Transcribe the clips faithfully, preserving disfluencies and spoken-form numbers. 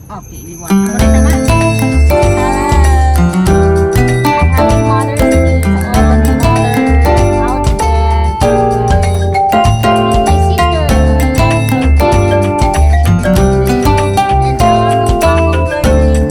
Okay, we want. Ako rin naman. Hello. Happy Mother's Day to all the mothers out there. My sister, and our bagong girl,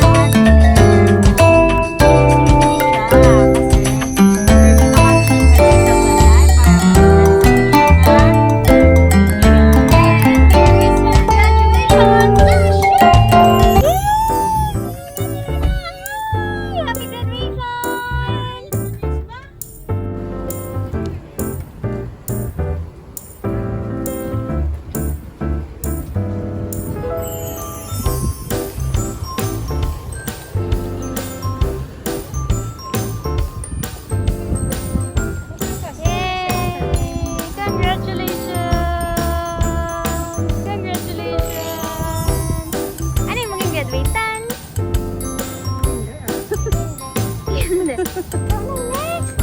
Yay! Congratulations! Congratulations! Ano yung maging graduate-an? Yan mo na. Ikaw na, next!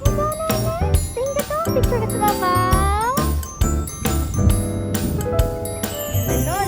Ikaw na, next! Tingga to! Picture ka sa babaw! Lola!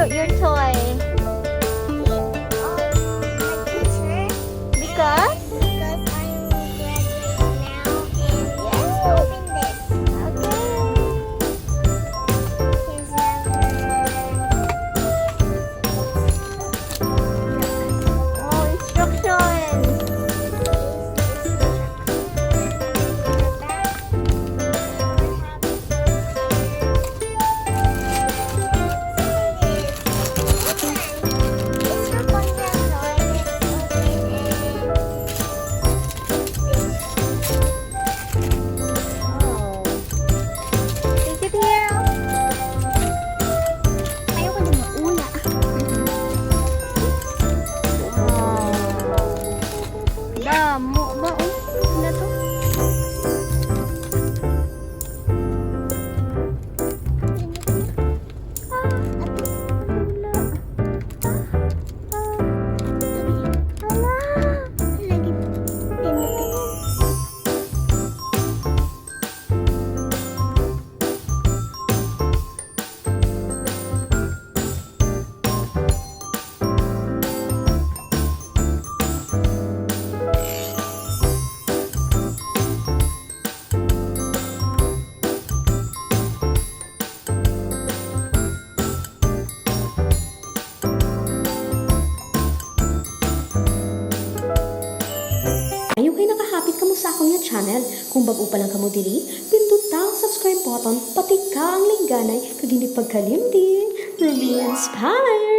Your toy. Because? Because I'm graduating now and yes, open this. Okay. Here's another. Oh, instructions. Wow. Ayaw ko na maula. Wow. Damo ba, oh? Ano to? Ah, ato. Wala. Ah, ah. Ala. Lagi. Pindot ako. Ayaw kay nakahapit kamo sa akon nga channel. Kung bag-o pa lang kamo diri, pinduta ang subscribe button, patika ang lingganay, kag hindi pagkalimti, Ruby Inspire!